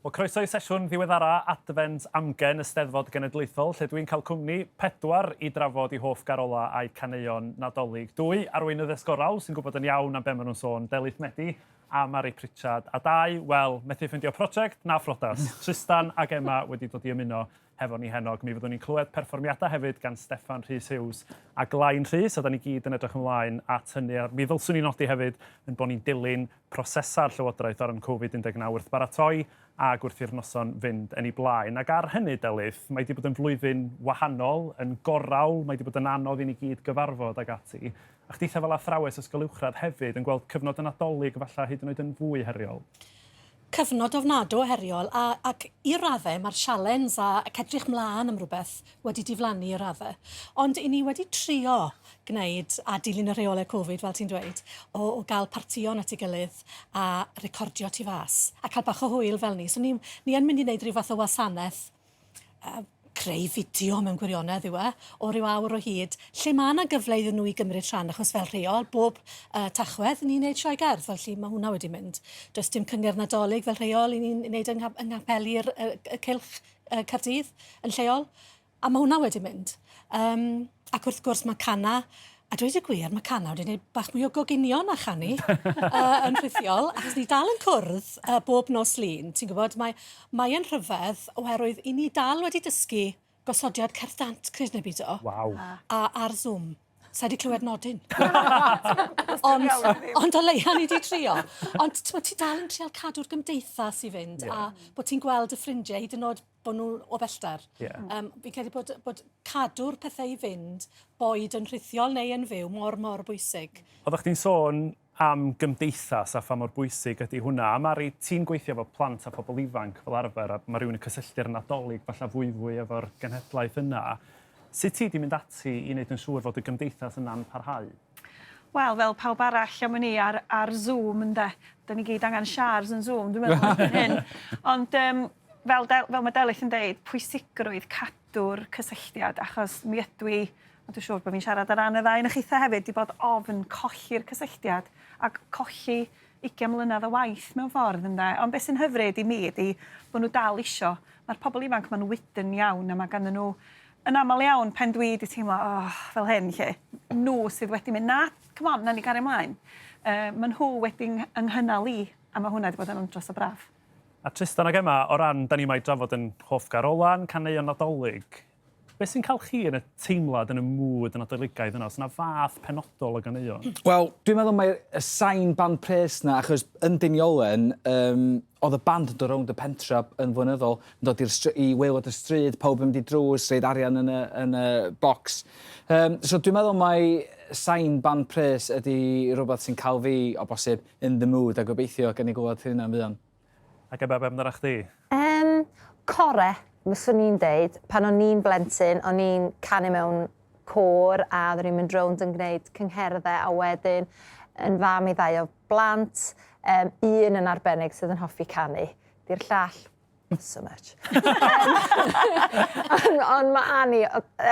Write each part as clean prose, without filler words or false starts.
Wel, croeso i sesiwn ddiweddara Adfent Amgen y Steddfod Genedlaethol, lle dwi'n cael cwmni pedwar i drafod i hoff garola a'u caneuon Nadolig. Dwy arweinydd esgorawl sy'n gwybod yn iawn am be maen nhw'n sôn, Delyth Medi a Mari Pritchard, a dau, wel, methu ffeindio prosiect na phrodas, Trystan ac Emma wedi dod i ymuno hefo ni heno, ac mi fyddwn ni'n clywed perfformiadau hefyd gan Steffan Rhys Hughes a Glain Rhys, a da ni gyd yn edrych ymlaen at hynny. A mi ddylswn i nodi hefyd yn bod ni'n dilyn prosesau'r Llywodraeth o ran Covid-19 wrth baratoi ac wrth i'r noson fynd yn ei blaen. Ac ar hynny, Delyth, mae wedi bod yn flwyddyn wahanol, yn gorawl, mae wedi bod yn anodd i ni gyd gyfarfod ac ati. A chditha fel athrawes ysgol uwchradd hefyd yn gweld cyfnod y Nadolig efallai hyd yn oed yn fwy heriol. Cyfnod ofnadw o heriol a ac i radde ma'r sialens a ac edrych mlan am rwbeth wedi diflannu i radde. Ond 'yn ni wedi trio gneud a dilyn y rheole Covid fel ti'n dweud o o ga'l partïon at 'i gilydd a recordio tu fas a ca'l bach o hwyl fel 'ny. So ni ni yn mynd i neud ryw fath o wasaneth yy creu fideo mewn gwirionedd yw e, o ryw awr o hyd, lle ma' 'na gyfle iddyn nhw i gymryd rhan achos fel rheol bob yy Tachwedd ni'n neud sioe gerdd felly ma' hwnna wedi mynd. Does dim cyngerdd Nadolig fel rheol 'yn ni'n neud yng ngha- yng nghapeli'r yy y cylch yy Caerdydd yn lleol a ma' hwnna wedi mynd. Yym ac wrth gwrs ma' Cana a dweud y gwir ma' Cana wedi neud bach mwy o goginio na chanu yy yn rhithiol achos ni dal yn cwrdd yy bob nos Lun ti'n gwbod mae mae e'n rhyfedd oherwydd 'yn ni dal wedi dysgu gosodiad cerdd dant crud neu bido. Waw. A ar Zoom. Sai 'di clywed nodyn. Ond ond o leia ni 'di trio. Ond t'mod ti dal yn trial cadw'r gymdeithas i fynd... Ie. ...a bod ti'n gweld y ffrindie hyd yn o'd bo' nw o bellter. Ie. Yym fi'n credu bod bod cadw'r pethe i fynd boed yn rhithiol neu yn fyw mor mor bwysig. Oddach chdi'n sôn am gymdeithas a pha mor bwysig ydi hwnna. A Mari, ti'n gweithio efo plant a phobl ifanc fel arfer a ma' rhywun yn cysylltu'r Nadolig falla fwyfwy efo'r genhedlaeth yna. Sut ti 'di mynd ati i neud yn siŵr fod y gymdeithas yna'n parhau? Wel, fel pawb arall am wn i ar ar Zoom ynde. 'Dan ni gyd angan siars yn Zoom dwi'n meddwl erbyn hyn. Ond yym fel Del- fel ma' Delyth yn deud, pwysigrwydd cadw'r cysylltiad achos mi ydw i a dwi siŵr bo' fi'n siarad ar ran y ddau onoch chitha hefyd 'di bod ofn colli'r cysylltiad ac colli ugian mlynadd o waith mewn ffordd ynde? Ond be' sy'n hyfryd i mi ydi bo' nhw dal isio. Ma'r pobol ifanc ma'n wydn iawn a ma' ganddyn nhw yn amal iawn pen dwi 'di teimlo oh fel hyn 'lly, nhw sydd wedi mynd na come on nawn ni gario mlaen. Yy ma' nhw wedi 'ng nghynnal i a ma' hwnna 'di bod yn andros o braf. A Trystan ag Emma, o ran, da ni yma i drafod yn hoff garolan, caneuon Nadolig, be sy'n cael chi yn y teimlad, yn y mood y Nadoligaidd yna? Oes yna fath penodol o ganeuon? Wel, dwi'n meddwl mai'r y sain band pres 'na, achos yn Deiniolen, yym, o'dd y band yn dod rownd y pentra yn flynyddol, yn dod i'r stry- i waelod y stryd, pawb yn mynd i drws, roid arian yn y yn y bocs. Yym, so dwi'n meddwl mai sain band pres ydi rwbath sy'n ca'l fi, o bosib, in the mood a gobeithio gawn ni glywed hynna'n fuan. Ac Ebba, be amdanach chdi? Yym, core, fyswn i'n deud. Pan o'n i'n blentyn, o'n i'n canu mewn côr a oedden ni'n mynd rownd yn gwneud cyngherddau a wedyn yn fam i ddau o blant, um, un yn arbennig sydd yn hoffi canu. Di'r llall Not so much. Ond on mae Annie,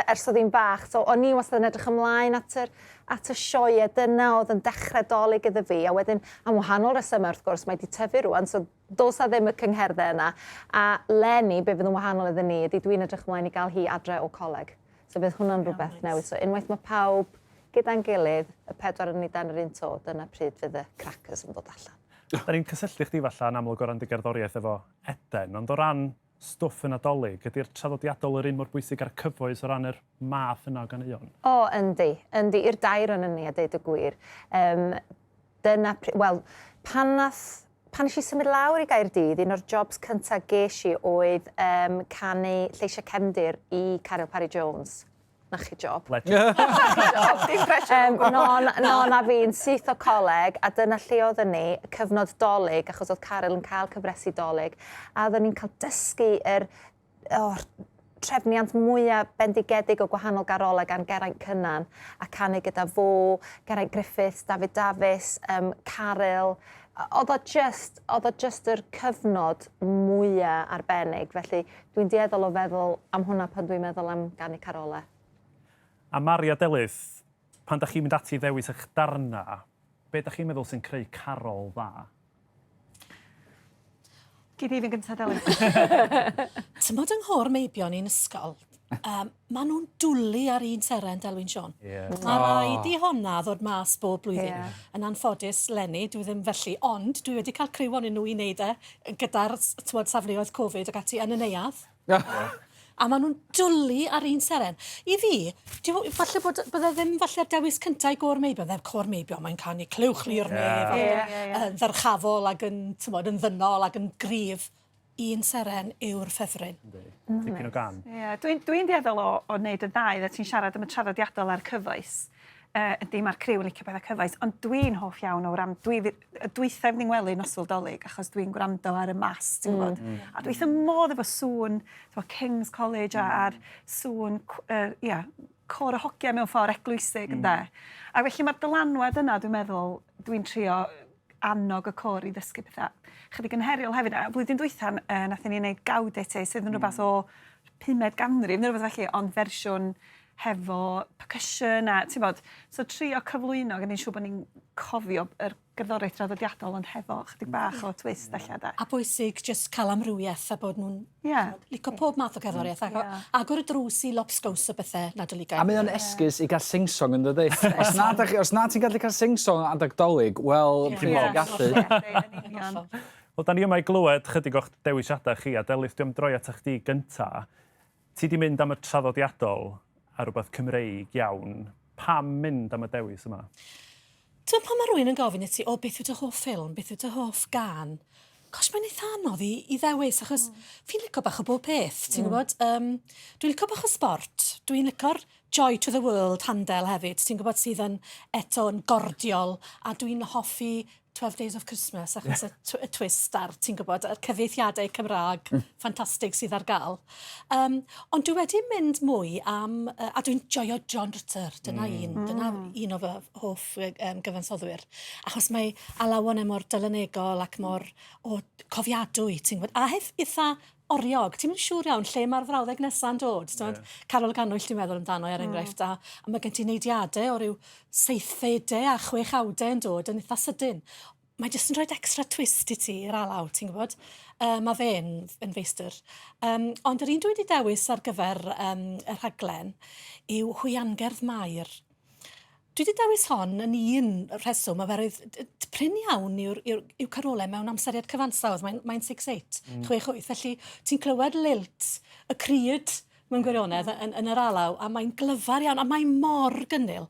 ers oedd hi'n bach, so o'n i wastad yn edrych ymlaen at yr, at y sioe, dyna oedd yn dechrau dolyg iddo fi, a wedyn am wahanol resymau wrth gwrs, mae di tyfu rwan, so does a ddim y cyngherddau yna. A Lenny, be fydd yn wahanol iddyn ni, ydy dwi'n edrych ymlaen i gael hi adre o coleg. So bydd hwnna'n rhywbeth newydd. So unwaith mae pawb gyda'n gilydd, y pedwar yn ni dan yr un to, dyna pryd fydd y crackers yn dod allan. Da ni'n cysylltu chdi falla yn amlwg o ran dy gerddoriaeth efo Eden, ond o ran stwff y Nadolig, ydy'r traddodiadol yr un mor bwysig â'r cyfoes o ran yr math yna o ganeuon? O, yndi. Yndi, i'r dair onon ni a deud y gwir. Yym, dyna pr-... Wel, pan nath... Pan nes i symud lawr i Gaerdydd, un o'r jobs cynta ges i oedd yym canu Lleisiau Cefndir i Caryl Parry Jones. 'Na chi job. Legend. 'Na chi job. Dim pressure o gwbwl. Non, non a fi'n syth o coleg a dyna lle oedden ni, y cyfnod 'Dolig, achos oedd Caryl yn cael cyfresi 'Dolig, a oedden ni'n cael dysgu yr, o'r trefniant mwya bendigedig o gwahanol garolau gan Geraint Cynan a canu gyda fo, Geraint Griffiths, David Dafis, um, Caryl. Oedd o just, oedd o just yr cyfnod mwya arbennig, felly Dwi'n dueddol o feddwl am hwnna pan dwi'n meddwl am ganu carolau. A Mari a Delyth, pan dach chi'n mynd ati i ddewis eich darna, be dach chi'n meddwl sy'n creu carol dda? Gei di fynd gynta Delyth. T'mod yng nghôr meibion ni'n ysgol, um, maen nhw'n dwlu ar un seren Delwyn Siôn. Yeah. Mae rhaid i honna ddod mas bob blwyddyn. Ie. Yn anffodus, 'leni, dwi ddim felly, ond dwi wedi cael criw onyn nhw i wneud e gyda'r t'mod, safleoedd Covid ac ati yn y neuadd. A maen nhw'n dwlu ar un seren. I fi, dwi, falle bod, bydde ddim falle'r dewis cyntaf i gôr meibion. Ddim côr meibion, mae'n canu clywch li'r nef. Ie, ac ie, ie. Yn ddyrchafol ac yn, t'mod, yn ddynol ac yn gryf. Un seren yw'r ffefryn. Dipyn o gan. Ie, dwi'n dwi dueddol o wneud y ddau, dda ti'n siarad am y traddodiadol a'r cyfoes. Ydy, mae'r criw yn licio pethau cyfoes, ond dwi'n hoff iawn o wrando. Dwi, y dwytha i fynd i'n ngwely noswyl Dolig, achos dwi'n gwrando ar y mas, ti'n gwybod. A dwi wrth 'y modd efo sŵn, t'mo' King's College a'r sŵn, ia, côr o hogiau mewn ffordd eglwysig, ynde. A felly mae'r dylanwad yna, dwi'n meddwl, dwi'n trio annog y côr i ddysgu pethau chydig yn heriol hefyd. A blwyddyn dwytha, nathon ni wneud Gaudete, sydd yn rhywbeth o pumed ganrif, neu rhywbeth felly, ond fersiwn hefo percussion a, ti'n bod, so trio cyflwyno, gwneud siŵr bod ni'n cofio yr gerddoriaeth traddodiadol, ond hefo chydig bach o twist allan, de. A bwysig jyst cael amrywiaeth a bod nhw'n licio pob math o gerddoriaeth. Ac agor y drws i lobsgows o bethau Nadoligaidd. A mae o'n esgus i gael sing-song yn dydi? Os na, os na ti'n gallu cael sing-song adeg Dolig, wel, pryd ti'n gallu. Ie, yn union. Wel, da ni yma i glywed chydig o'ch dewisiadau chi, a Delyth, dwi am droi at chdi gynta. Ti di mynd am y traddodiadol a rhywbeth Cymreig iawn. Pam mynd am y dewis yma? Ti'n pan mae rhywun yn gofyn i ti, o, beth yw dy hoff ffilm, beth yw dy hoff gân? Gosh, mae'n eitha anodd i ddewis, achos fi'n licio bach o bob peth, ti'n gwybod? Dwi'n licio bach o sport, dwi'n licio'r Joy to the World Handel hefyd, ti'n gwybod, sydd yn eto yn gordiol, a dwi'n hoffi 12 Days of Christmas, achos y twist ar, ti'n gwybod, y cyfieithiadau Cymraeg ffantastig sydd ar gael. Ond dwi wedi mynd mwy am, a dwi'n joio John Rutter, dyna un, dyna un o fy hoff gyfansoddwyr. Achos mae alawon e mor delynegol ac mor o cofiadwy, ti'n gwybod, a eitha oriog. Ti'n mynd siŵr iawn lle mae'r frawddeg nesa'n dod. Yeah. Carol Ganwyll ti'n meddwl amdano er enghraifft, a mae gen ti neidiadau o ryw seithfedau a chwechawdau yn dod yn eitha sydyn. Mae jyst yn rhoi extra twist i ti i'r alaw, ti'n gwybod? Mae fe'n yn feistr. Ond yr un dwi wedi dewis ar gyfer y rhaglen yw Hwiangerdd Mair. Dwi wedi dewis hon yn un rheswm, oherwydd prin iawn yw carolau mewn amseriad cyfansawdd. Mae'n 6-8, 6-8. Felly ti'n clywed lilt y cryd mewn gwirionedd yn yr alaw, a mae'n glyfar iawn, a mae'n mor gynnil.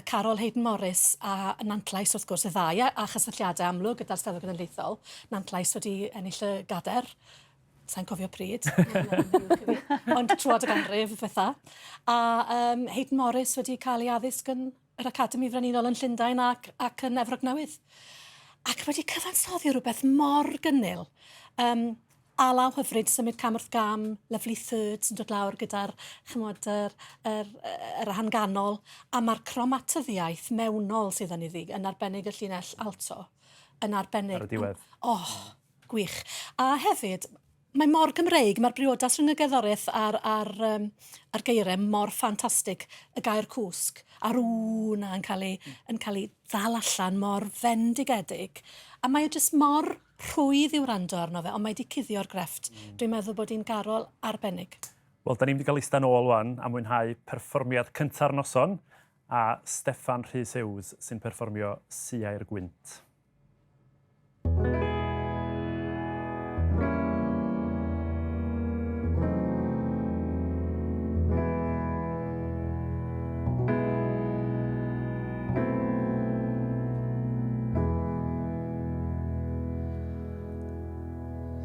Carol Haydn Morris a Nantlais, wrth gwrs, y ddau, a chysylltiadau amlwg gyda'r Steddfod Genedlaethol. Nantlais wedi ennill y gader, sa'n cofio pryd, ond trwad y ganrif, bethau. A Haydn Morris wedi cael ei addysg yn yr Academi Frenhinol yn Llundain ac yn Efrog Newydd. Ac wedi cyfansoddi rhywbeth mor gynnil. Alaw hyfryd, symud cam wrth gam, Lovely Third sy'n dod lawr gyda'r, chymod, yr hanganol, a mae'r cromatyddiaeth mewnol sydd yn iddi, yn arbennig y llinell alto, yn arbennig. Ar y diwedd. Oh, gwych. A hefyd, mae mor Gymreig, mae'r briodas rhwng y gerddoriaeth a'r geiriau mor ffantastig. Y gair cwsg a'r ww na yn cael ei ddal allan mor fendigedig. A mae o jyst mor rhwydd i wrando arno fe, ond mae wedi cuddio'r grefft. Dwi'n meddwl bod hi'n garol arbennig. Wel, da ni'n mynd i gael eistedd nôl wan a mwynhau perfformiad cynta'r noson a Steffan Rhys Hughes sy'n perfformio Siau'r Gwynt.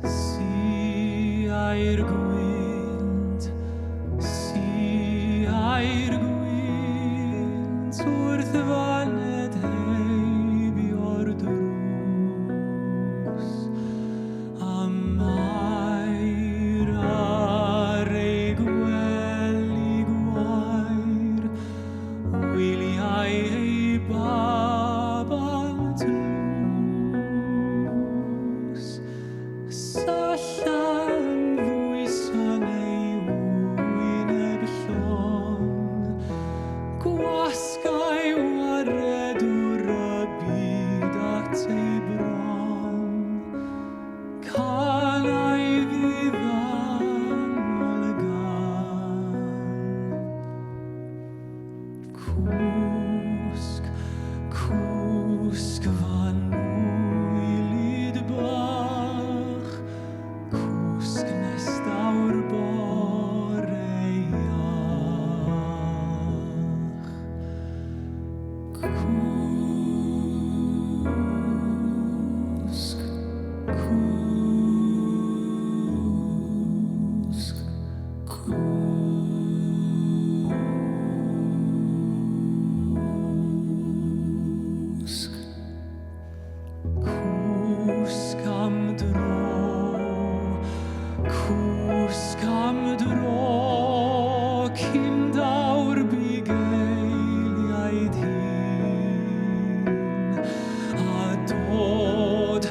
Siau'r gwynt, siau'r gwynt wrth fyned heibio'r drws, a Mair ar ei gwely gwair, wyliau ei baban tlws. Syllan ddwys. Cwsg, cwsg. Cwsg am dro, cwsg am dro, cyn daw'r bugeiliaid hyn. A dod,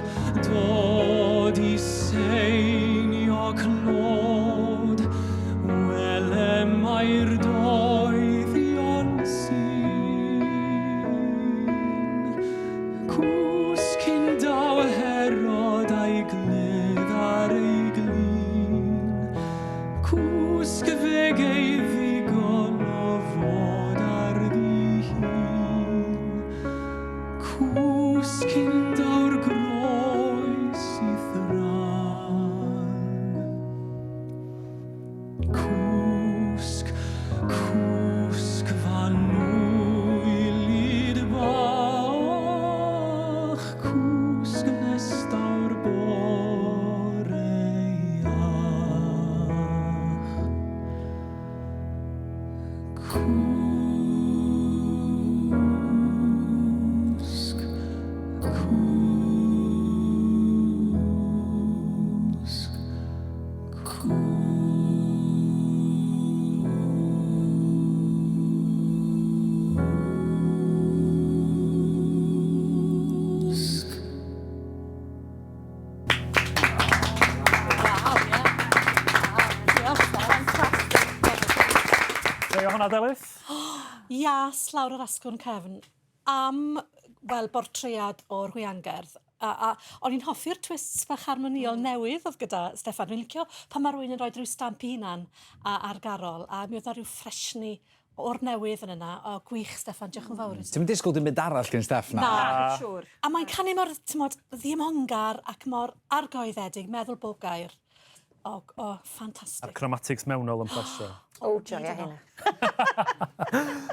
dod i seinio clod, wele mae'r doethion sy'n. Cwsg cyn daw Herod a'i glydd ar ei glin. Cwsg fe gei ddigon o fod ar ddihun. Cwsg cyn daw'r groes i'th ran. Cwsg, cwsg f'anwylyd bach, cwsg nes daw'r bore iach. Cwsg, cwsg, cwsg. Waw, ie. Waw, diolch, Steph. Joio hwnna, Delyth? Ias lawr yr asgwrn cefn am, wel, bortread o'r hwiangerdd. A o'n i'n hoffi'r twists bach harmonïol newydd oedd gyda Steffan. Dwi'n licio pan mae rhywun yn rhoi rhyw stamp i hunan ar garol, a mi oedd 'na rhyw ffresni o'r newydd yn yna. O, gwych, Steffan, diolch yn fawr i ti. Ti'n mynd disgwyl dim byd arall gen Steff na? Na. Na, siŵr. A mae'n canu mor, t'mod, ddiymhongar ac mor argoeddedig, meddwl bob gair. O, o, ffantastig. A'r chromatics mewnol yn plesio. O, joia hynna.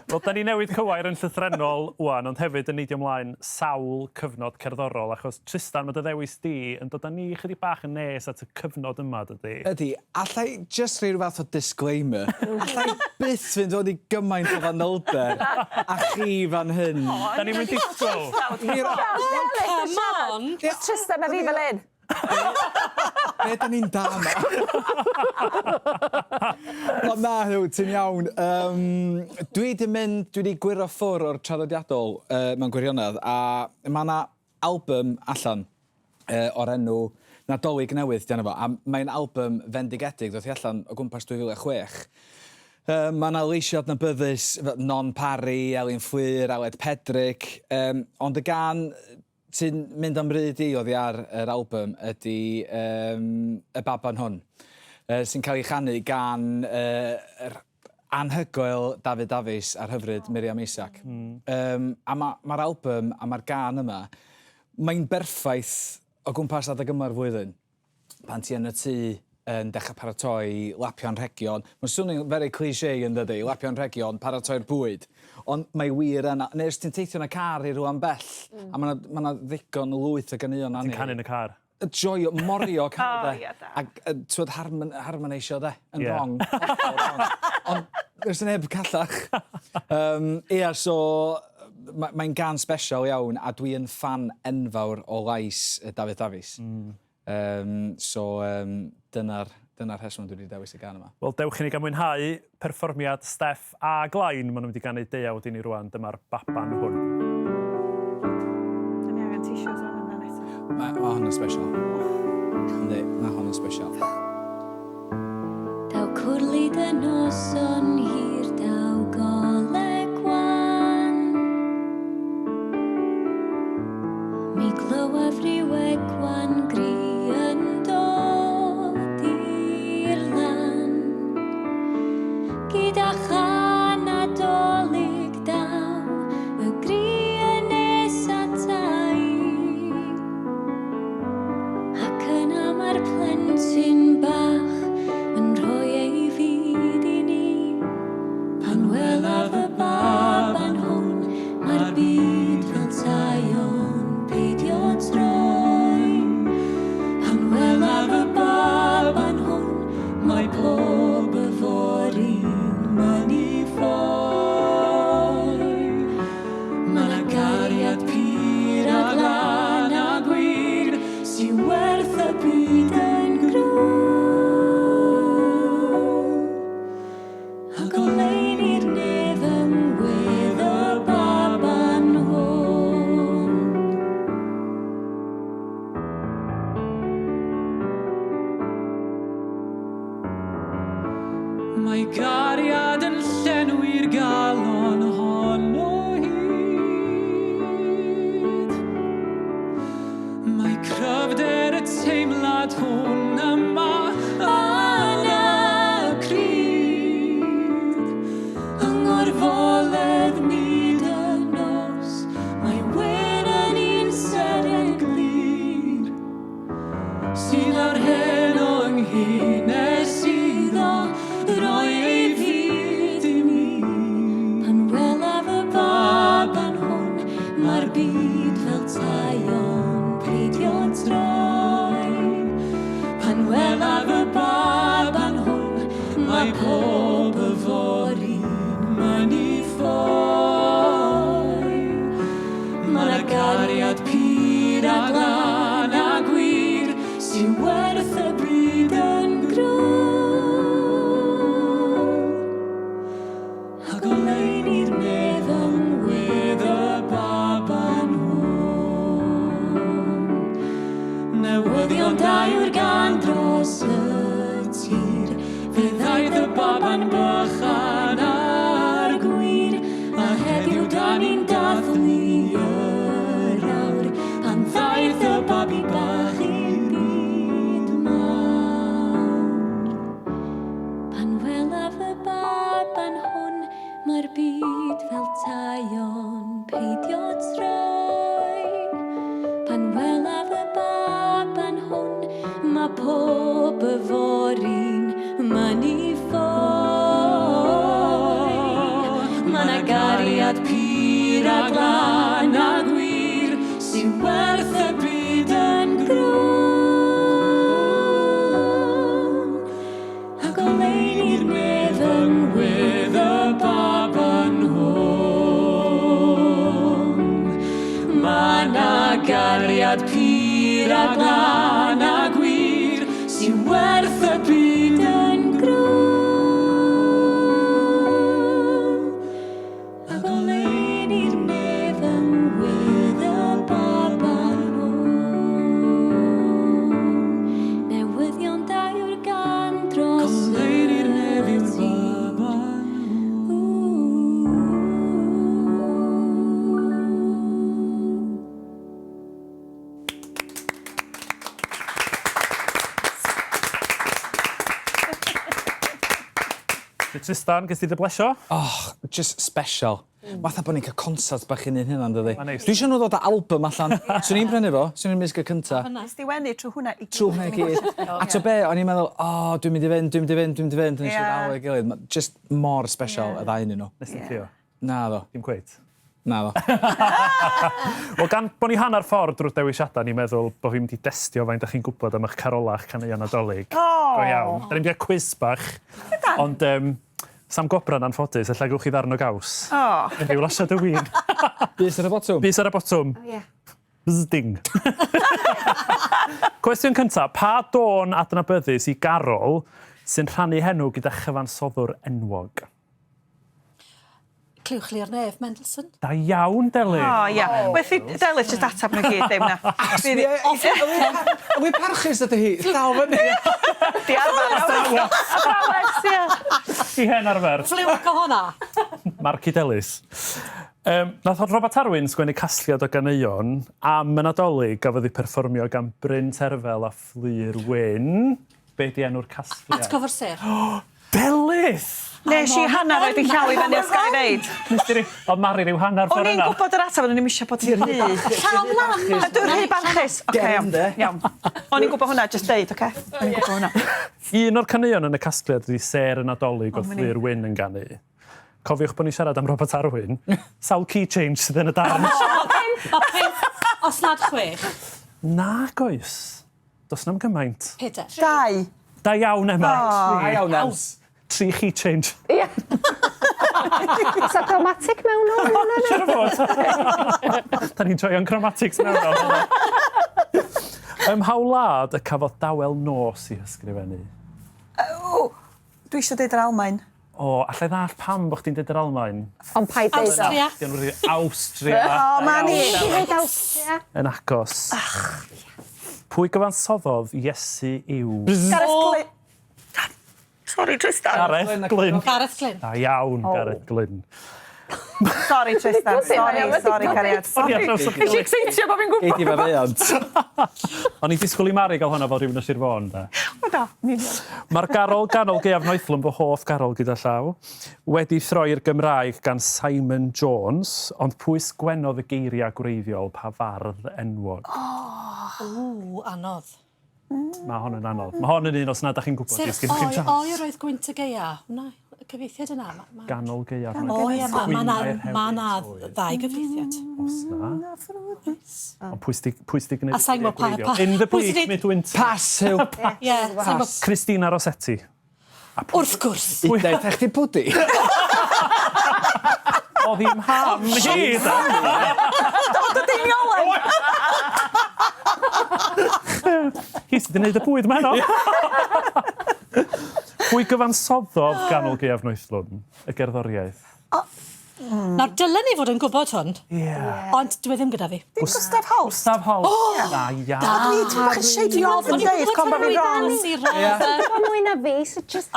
Wel, da ni newydd cywair yn llythrennol ŵan, ond hefyd yn neidio ymlaen sawl cyfnod cerddorol, achos Trystan, mae dy ddewis di yn dod â ni chydig bach yn nes at y cyfnod yma, dydy? Ydy, alla i jyst rhoi rhyw fath o disclaimer. Alla i byth fynd fewn i gymaint o fanylder a chi fan hyn. Da ni'n mynd disgwyl. Wir, Come on! Just Trystan a fi fel hyn. Be da ni'n da 'ma? Ond na, Huw, ti'n iawn. Dwi 'di mynd, dwi 'di gwyro ffwr o'r traddodiadol mewn gwirionedd, a ma' 'na album allan o'r enw Nadolig Newydd 'di enw fo, a mae'n album fendigedig, ddoth hi allan o gwmpas 2006. Ma' 'na leisiau adnabyddus fel Non Parry, Elin Fflur, Aled Pedrick, ond y gân sy'n mynd am bryd i oddi ar yr album ydy yym y baban hwn sy'n cael ei chanu gan yr anhygoel Dafydd Dafis a'r hyfryd Miriam Isaac. Yym a ma' ma'r album a ma'r gân yma, mae'n berffaith o gwmpas adeg yma'r flwyddyn. Pan ti yn y tŷ yn dechrau paratoi, lapio anrhegion. Mae'n swnio'n very cliché yn dydi? Lapio anrhegion, paratoi'r bwyd. Ond mae wir yn... Neu os ti'n teithio yn y car i rywle'n bell, a ma' 'na ma' 'na ddigon lwyth o ganeuon Ti'n canu yn y car? Joio, morio canu de. O, ia, da. Ac yy t'wod harmoneisio de, yn wrong. Hollol wrong. Ond does 'na neb callach. Ia, so mae'n gân sbesial iawn a dwi yn ffan enfawr o lais Dafydd Dafis. So dyna'r dyna rheswm dwi wedi dewis y gân yma. Wel, dewch i ni gael mwynhau perfformiad Steff a Glain. Maen nhw'n mynd i ganu deuawd i ni rwan. Dyma'r baban hwn. Da ni angen tissues am hynna nesaf. Mae ma hwn yn special. Yndi, mae hwn yn special. Daw cwrlid y noson hir, daw golau gwan. Mi glywaf ryw egwan gry yn dod i'r lan. Gyda chan Nadolig daw y gri yn nes ata i. Ac yna mae'r plentyn bach yn rhoi ei fyd i ni. Pan welaf y baban hwn, mae'r byd fel tai o'n peidio troi. byd yn grwn. A goleuni'r nef yng ngwedd y baban hwn. Mae cariad yn llenwi'r galon hon o hyd. Mae cryfder y teimlad hwn yma yn y cryd. Yng ngorfoledd myd y nos, mae wên yn un seren glir. Sydd ar heno ynghyn ers iddo roi ei fyd i mi. Pan welaf y baban hwn, mae'r byd fel taion peidio troi. Pan welaf y baban hwn, mae pob yfory'n mynnu ffoi. Mae 'na gariad pur a glân a gwir sy'n werth y byd yn grwn. A goleuni'r nef yng ngwedd y baban hwn. Newyddion da yw'r gan dros y tir, fe ddaeth y baban bychan a'r gwir, a heddiw da ni'n dathlu yr awr, pan ddaeth y babi bach i'r byd mawr. Pan welaf y baban hwn, mae'r byd fel taion peidio troi. Pan welaf y baban hwn, mae pob yfory'n mynnu ffoi. Mae 'na gariad pur a glân a gwir sy'n werth y byd yn grwn. A goleuni'r nef yng ngwedd y baban hwn. Mae 'na gariad pur a glân a gwir sy'n werth y byd yn grwn. A goleuni'r nef yng ngwedd y baban hwn. Newyddion da yw'r gan dros y Goleuni'r nef yw'r tir. baban Ooh. Tristan, ges ti dy blesio? Oh, just special. Fatha bod ni'n cael concert bach yn un hynna, dydi? Ma'n neis. Dwi eisiau nhw ddod â album allan. Swn i'n prynu fo, swn i'n mysg y cynta. Nes di wenu trwy hwnna i gyd. Trwy hwnna i gyd. A to be, o'n i'n meddwl, o, oh, dwi'n mynd i fynd, dwi'n mynd i fynd, dwi'n mynd i fynd. O'n i eisiau Ie. ddal ei gilydd. Ma- Just mor special y ddau yn nhw. Nes ti crio? Na ddo, Dim cweit. na ddo. Wel, gan bod ni hanner ffordd drwy'r dewisiadau, ni'n meddwl bod fi'n mynd i destio faint ydych chi'n gwybod am eich carolach caneuon Nadolig. O! Go iawn. Da ni'n mynd i gael quiz bach. Ond Sam Gobran anffodus, ella gewch chi ddarn o gaws. O. Rhyw lasiad y win. Bys ar y botwm. Bys ar y botwm. Ie. Bzding. Cwestiwn cyntaf. Pa dôn adnabyddus i Garol sy'n rhannu henw gyda chyfansoddwr enwog? Clywch Li'r Nef, Mendelssohn. Da iawn, Delyn. O, ia. Werth i Delyth jyst atab nhw gyd, ddim na. Wy parchus ydy hi, dal fyny. Di arfer. Athrawes, ia. I hen arfer. Ffliwc o hwnna. Marci Delis. Nath Robert Arwyn sgwennu casgliad o ganeuon am y Nadolig gafodd ei perfformio gan Bryn Terfel a Fflur Wyn. Be di enw'r casgliad? Atgof o'r sêr. Delyth! Nes i hanner roed yn llaw i fyny os ga i ddeud. Nes di Oedd Mari ryw hanner O'n ffordd i'n yna. gwybod yr ateb, ond o'n i'm eisiau bod yn rhy. Llaw lan. A Dwi'n rhy barchus. Oce, Get in iawn. there. Iawn. O'n i'n gwybod hwnna, just deud, oce? O'n i'n gwybod hwnna. Un o'r caneuon yn y casgliad ydi Sêr y Nadolig oedd ma'n i- Fflur Wyn yn ganu. Cofiwch bod ni'n siarad am Robert Arwyn. Sawl key change sydd yn y darn. Ma' pump, os nad chwech, Nag oes. Does na'm gymaint. peder. Dau. Da iawn, Emma. Da iawn, Ems. Tri key change. Ie. So chromatic mewn o'n hwnna? Siŵr o fod. Da ni'n joio'n chromatics mewn o. Ym mha wlad y cafodd Dawel Nos ei hysgrifennu? O! Dwi eisiau deud yr Almaen. O, alla i ddallt pam bo' chdi'n deud yr Almaen. Ond paid deud o. Awstria. Di o'n rili Awstria. O, ma' ni. Ti ddeud Awstria? Yn agos. Pwy gyfansoddodd Iesu yw? Gareth Glyn. Sorry, Tristan. Gareth Glyn. Gareth Glyn. Da iawn, Gareth Glyn. Sorry, Tristan. Sorry, sorry, cariad. Sorry, ar draws o'ch Nes i gilydd. excitio bo' fi'n Gei gwybod. di faddeuant. O'n i'n disgwyl i Mari gael hwnna fel rhywun o Sir Fôn, de. O do, yn union. Mae'r garol ganol gaeaf noethlwm fy hoff garol gyda llaw, wedi throi i'r Gymraeg gan Simon Jones, ond pwy sgwennodd y geiriau gwreiddiol pa fardd enwog? Ww, anodd. Mae hon yn anodd. Mae hon yn un os na da chi'n gwybod, Sef sgyn chi'n oer, chance. oer oedd gwynt y gaea. Hwnna, y cyfieithiad yna. Ma, ma... Ganol gaeaf. O ie, ma, ma na, ma na Os ddau gyfieithiad. na. Ond pwy sydd pwy sy 'di gwneud A sa'n gwbod pa- gwreiddiol? pa- In the pwy sy bleak 'di- midwinter. Pass, Huw. Ie, sa'n gwbod. Christina Rossetti. Wrth gwrs. Udaith eich di pwdi. Oedd hi'n mham hi, da. Dod o Deiniolen! Hi sydd wedi gwneud y bwyd ma heno. Pwy gyfansoddodd Ganol Gaeaf Noethlwm, y gerddoriaeth? Nawr, dylen ni fod yn gwybod hwn, Ie. ond dwi e ddim gyda fi. Dim Gustav Holst. Gustav Holst. Da iawn. Dwi tipyn bach yn shady ofn O'n i'n deud gwybod con bo' fi'n wrong. wrong. Mwy na fi, so just...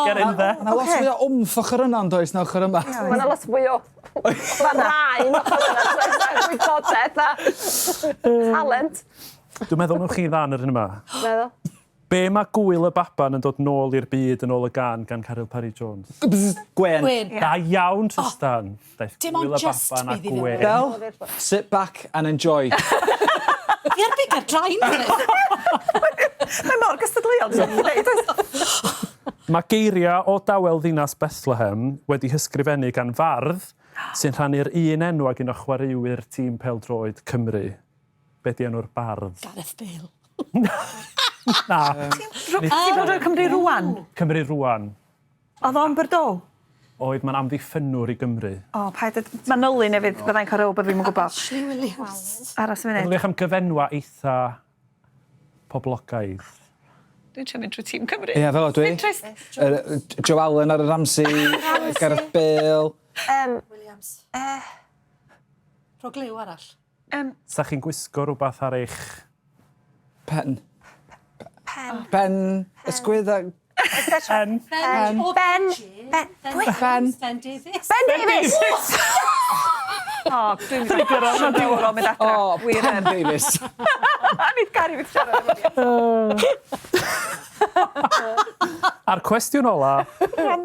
Get in there. Mae lot fwy o wmff ochr yna yn does na ochr yma. Mae yna lot fwy o... Mae rhain ochr yna, so it's like gwybodaeth a talent. Dwi'n meddwl newch chi dda yn yr un yma. Meddwl. Be mae Gwyl y Baban yn dod nôl i'r byd yn ôl y gan gan Caryl Parry Jones? Gwen. Gwen. Da iawn, Tristan. Daeth Dim ond Gwyl y just Baban a bydd i Gwen. ddim. Del, sit back and enjoy. Fi ar big ar draen. Mae mor gystadleuol, dwi'n dweud. Mae geiriau o dawel ddinas Bethlehem wedi hysgrifennu gan fardd sy'n rhannu'r un enw ag un o chwaraewyr tîm pêl-droed Cymru. Be di enw'r bardd? Gareth Bale. Na, Ti'n bod o'r Cymru rwan? Cymru rwan. Oedd o'n Bordeaux? Oedd mae'n amddiffynnwr i Gymru. O, paid manylu neu fydd byddai'n cael rhyw bod fi'n gwybod. Ashley Williams. Aros y munud. Meddyliwch am gyfenwa eitha poblogaidd. Dwi'n trio mynd trwy tîm Cymru. Ie, fel o dwi. Interest. Yr, Joe Allen ar y Ramsey, Gareth Bale. Williams. Rho glyw arall. Sa chi'n gwisgo rhywbeth ar eich... Pen. Pen. Pen. Ysgwydd a... Pen. Ben. O, Ben. Ben. Pwy? Ben. Ben Davies. Ben Davies! O, dwi'n mynd o mynd adra. O, Wir Pen yn. Davies. Nid garu fi siarad efo fi. A'r cwestiwn ola,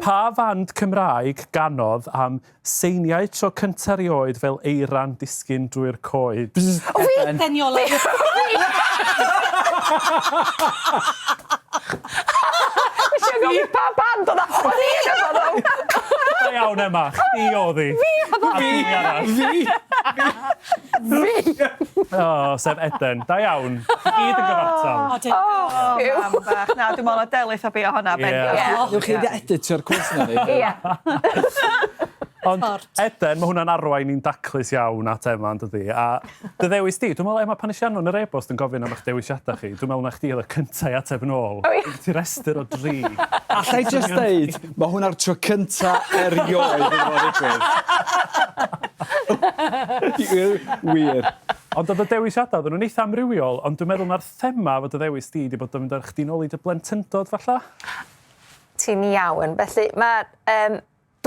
pa fand Cymraeg ganodd am seiniau tro cynta erioed fel eiran disgyn drwy'r coed? O, fi! Deniola. Nes i gofyn pa band oedd o. O'n i yn efo ddo. Da iawn, Emma. Chdi oedd hi. Fi oedd hi. Fi. Fi. O, sef Eden. Da iawn. Chi gyd yn gyfartal. O, dim. Mam bach. Na, dwi'n meddwl o Delyth o bia honna. Ben. Ie. Ie. Newch chi editio'r cwrs na fi. Ie. Ond Ffordd. Eden, mae hwnna'n arwain ni'n daclus iawn at Emma, yn dydi? A dy ddewis di, dwi'n meddwl, Emma, pan nes i anfon yr e-bost yn gofyn am eich dewisiadau chi, dwi'n meddwl na chdi oedd y cyntaf i ateb yn ôl. O, ie. Ti restr o dri. Alla i just deud, mae hwnna'r tro cynta erioed iddo fo ddigwydd. Wir. Ond oedd y dewisiadau, oedden nhw'n eitha amrywiol, ond dwi'n meddwl na'r thema fod y ddewis di di bod yn mynd â chdi nôl i dy blentyndod, falla? Ti'n iawn. Felly, mae... Um,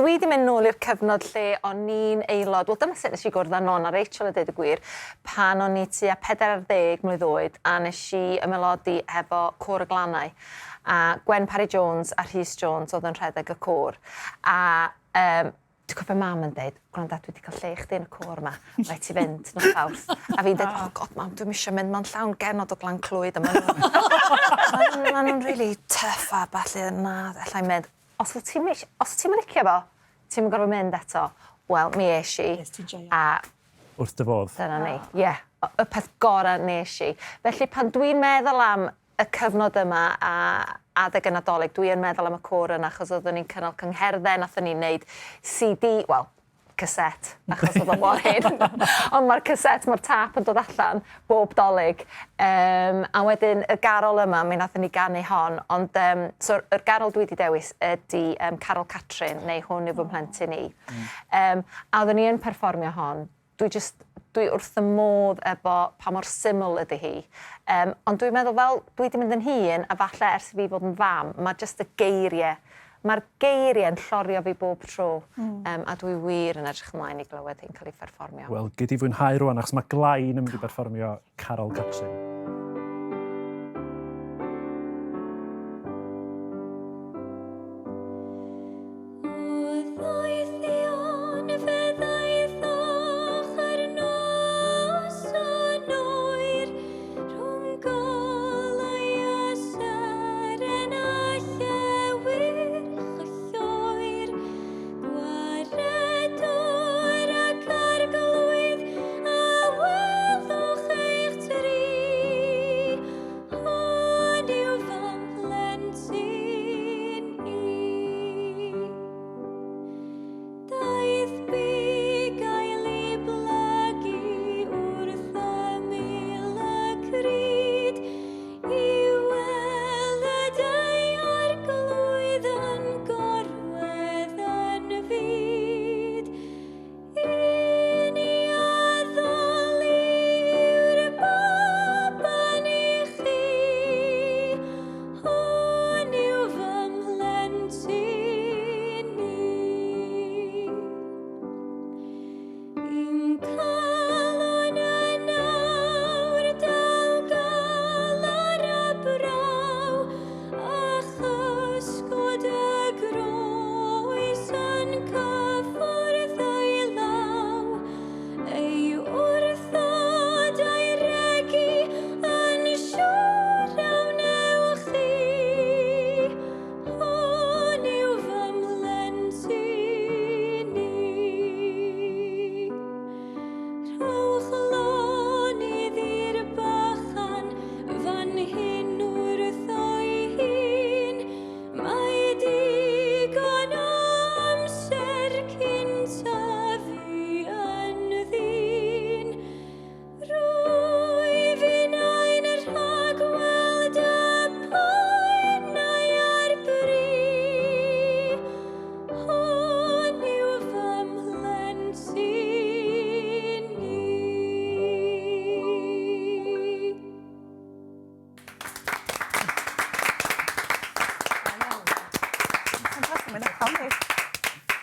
dwi wedi mynd nôl i'r cyfnod lle o'n i'n aelod, wel dyma sut nes i gwrdd â Non a Rachel a deud y gwir, pan o'n i tua 40 mlwydd oed a nes i ymaelodi hefo Côr y Glannau. A Gwen Parry Jones a Rhys Jones oedd yn rhedeg y côr. A dwi'n cofio mam yn deud, gwranda, dwi wedi cael lle i chdi yn y côr yma, rhaid ti fynd nos Fawrth. A fi'n deud, oh god mam, dwi'm eisiau mynd, mae'n llawn genod o Glan Clwyd, a maen nhw'n ma nhw'n really tough a ballu, na, allai mynd. Os wyt ti'n os ti'n licio fo, ti'n gorfod mynd eto. Wel, mi es i. Nes ti joio. A Wrth dy fodd. dyna ni, ie. Yeah, y peth gorau nes i. Felly pan dwi'n meddwl am y cyfnod yma a adeg y Nadolig, dwi yn meddwl am y côr yna, achos oeddwn ni'n cynnal cyngherddau, nathon ni'n neud CD, wel, cassette, achos oedd o mor hen. Ond mae'r cassette, mae'r tap yn dod allan bob Dolig. A wedyn y garol yma, mi nathon ni ganu hon, ond so yr garol dwi wedi dewis ydy Carol Catrin, neu Hwn yw fy mhlentyn i. A oedden ni yn perfformio hon. Dwi jyst, dwi wrth y modd efo pa mor syml ydy hi. Ond dwi'n meddwl fel dwi wedi mynd yn hŷn, a falle ers i fi fod yn fam, mae jyst y geiriau, mae'r geiriau yn llorio fi bob tro. A dwi wir yn edrych ymlaen i glywed hi'n cael ei pherfformio. Wel, gei di fwynhau rwan, achos mae Glain yn mynd i berfformio Carol Catrin.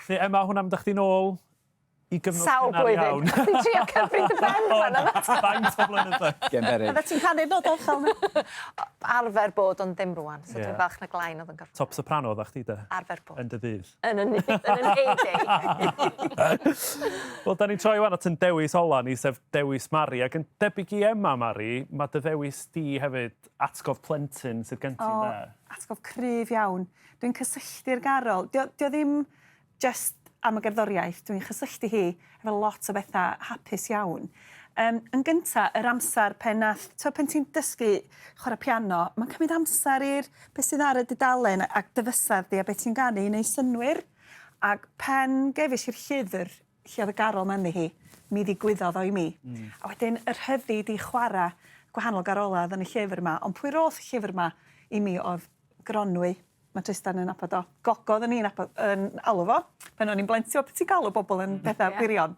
Felly, Emma, hwnna'n mynd â chdi nôl i gyfnod Sawl cynnar blwyddyn. iawn. Ti'n trio cyfri dy ben fan yna. Faint o blynyddoedd? Gen beryg. Oeddet ti'n canu'r nod uchel 'na? Arfer bod, ond ddim rwan. So Ie. dwi'n falch na Glain oedd yn gorfod. Top soprano oeddach chdi de? Arfer bod. Yn dy ddydd. Yn y yn yn heyday. Wel, da ni'n troi wan at yn dewis ola ni, sef dewis Mari. Ac yn debyg i Emma, Mari, mae dy ddewis di hefyd atgof plentyn sydd gen ti, O, ynde? atgof cryf iawn. Dwi'n cysylltu'r garol. Dio, dio ddim just am y gerddoriaeth. Dwi'n chysylltu hi efo lot o bethau hapus iawn. Yn gynta, yr amser pen nath, t'o' pen ti'n dysgu chwarae piano, mae'n cymryd amser i'r beth sydd ar y dudalen ac dy fysedd di a beth ti'n ganu i wneud synnwyr. Ac pen gefis i'r llyfr lle oedd y garol 'ma ynddi hi, mi ddigwyddodd o i mi. A wedyn y rhyddid i chwarae gwahanol garolau oedd yn y llyfr 'ma, ond pwy roth y llyfr 'ma i mi oedd Gronwy. Mae Tristan yn nabod o. Gogo oedden ni'n nabod, yn alw fo, pan o'n i'n blentyn, o, ti'n galw bobl yn pethau gwirion.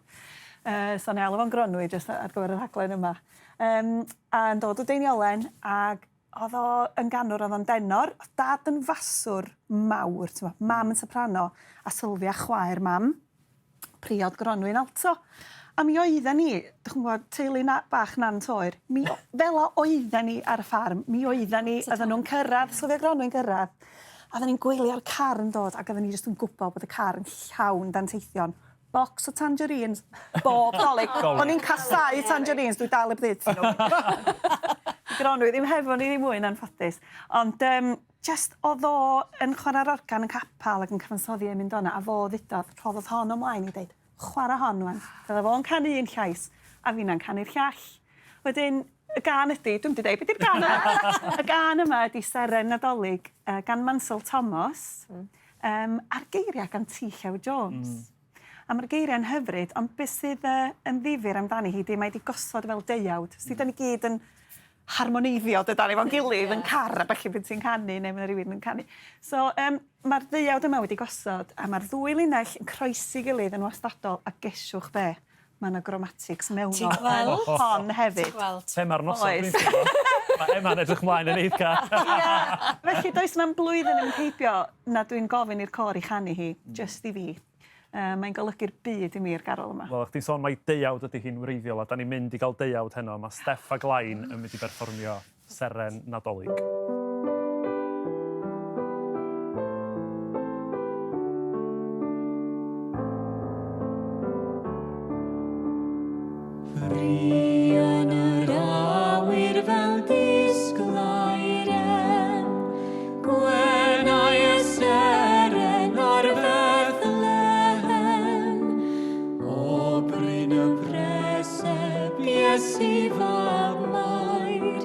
So o'n i alw fo'n Gronwy jyst ar gyfer y rhaglen yma. A yn dod o Deiniolen, ac oedd o yn ganwr, oedd o'n denor. Oedd dad yn faswr mawr, ti'n gwbod, mam yn soprano, a Sylvia chwaer mam, priod Gronwy'n alto. A mi oedden ni, dych chi'n gwybod, teulu na, bach Nant Oer, mi, fel a oedden ni ar y ffarm, mi oedden ni, oedden nhw'n cyrraedd, Sylvia Gronwy'n cyrraedd, a oedden ni'n gwylio'r car yn dod, ac oedden ni jyst yn gwybod bod y car yn llawn danteithion. Box o tangerines, bob Dolig. O'n i'n casáu tangerines, dwi dal heb ddeud nhw. Gronwy ddim hefo ni ddim mwy yn anffodus. Ond just oedd o yn chwarae'r organ yn capel ac yn cyfansoddi yn mynd o'na, a fo ddudodd, rhoddodd hon ymlaen i ddeud, chwarae hon wan. Fydda fo'n canu un llais, a finna'n canu'r llall. Wedyn, y gân ydy, dwi'm 'di deud be' 'di'r gân yma. Y gân yma ydy Seren Nadolig gan Mansel Thomas, a'r geiriau gan T Llew Jones. A mae'r geiriau'n hyfryd, ond beth sydd uh, yn ddifyr amdani hi, di mae wedi gosod fel deuawd. Mm. Sydd ni gyd yn harmoneiddio dydan efo'n gilydd yn car a ballu pan ti'n canu neu mae rhywun yn canu. So um, mae'r ddeuawd yma wedi gosod a mae'r ddwy linell yn croesi gilydd yn wastadol a gesiwch be, mae yna gromatics mewnol Ti'n gweld? hon hefyd. Ti'n gweld? Thema'r noson Oes. dwi'n teimlo. Mae Emma'n edrych mlaen yn eiddgar. Ia, felly does na'm blwyddyn yn heibio na dwi'n gofyn i'r côr i chanu hi, jyst i fi. Uh, mae'n golygu'r byd i mi'r garol yma. Wel, chdi'n sôn mai deuawd ydy hi'n wreiddiol, a da ni'n mynd i gael deuawd heno. Mae Steff a Glain yn mynd i berfformio Seren Nadolig. Frion yr awyr fel disglair em, Gwenau y seren ar Bethlehem. O bryn y preseb, Iesu fab Mair,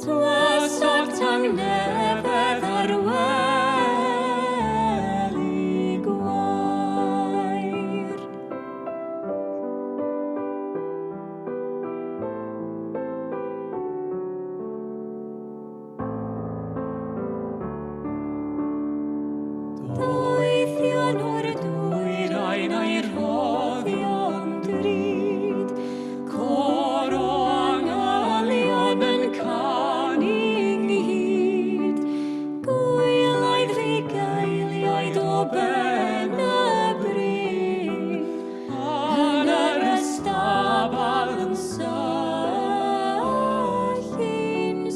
Tywysog tangnefedd ar wely gwair. Doethion o'r dwyrain a'i rhoddion drud, Côr o angylion yn canu ynghyd, Gwylaidd fugeilioed o ben y bryn, Yn yr ystabl yn syllu'n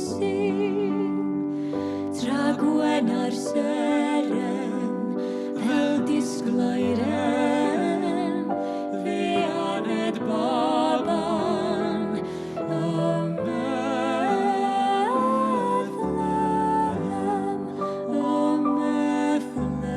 syn. Tra gwena'r seren fel disglair em, Fe aned baban ym Bethlehem, ym Bethlehem.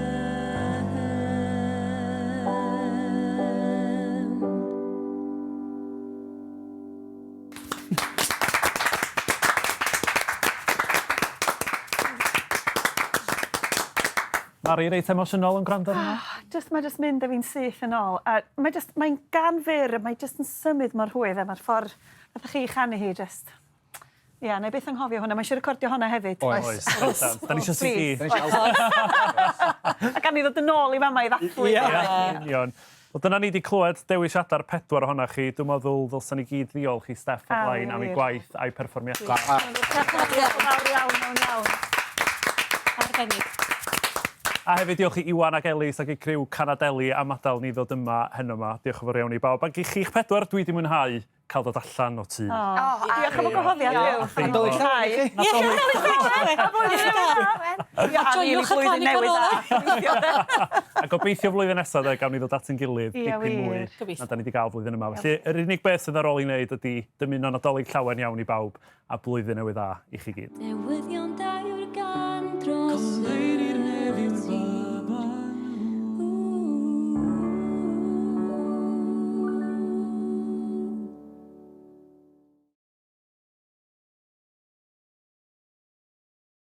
Mari, reit emosiynol yn gwrando arno? Just, mae just mynd â fi'n syth yn ôl. A mae just, mae'n gan fyr, mae just yn symud mor hwydd a mae'r ffordd nath chi chanu hi just... Ia, yeah, na i byth anghofio hwnna. Mae eisiau recordio hwnna hefyd. Oes. Oes, bendant. Da ni eisiau CD. Please. A gan ni ddod yn ôl i fama i ddathlu. Ie. Ie, union. Wel, dyna ni wedi clywed dewisiadau'r pedwar ohonoch chi. Dwi'n meddwl ddylsan ni gyd ddiolch i Steff a A, Glain am ei wir. gwaith a'i perfformiadau. Diolch yn fawr iawn, iawn, iawn. Arbennig. A hefyd diolch i Iwan ac Elis ac i criw Canadeli am adael ni ddod yma heno yma. Diolch yn fawr iawn i bawb. Ac i chi'ch pedwar, dwi wedi mwynhau cael dod allan o tŷ. O, Diolch am y gwahoddiad, Huw. Nadolig llawen i chi. Ia, a Joiwch y rili canu blwyddyn newydd dda. A gobeithio flwyddyn nesaf de, gawn ni ddod at ein gilydd Ie, dipyn mwy wir. Gobeithio. na da ni wedi gael flwyddyn yma. Felly, yr unig beth sydd ar ôl i wneud ydy dymuno Nadolig llawen iawn i bawb a blwyddyn newydd dda i chi gyd. Newyddion da.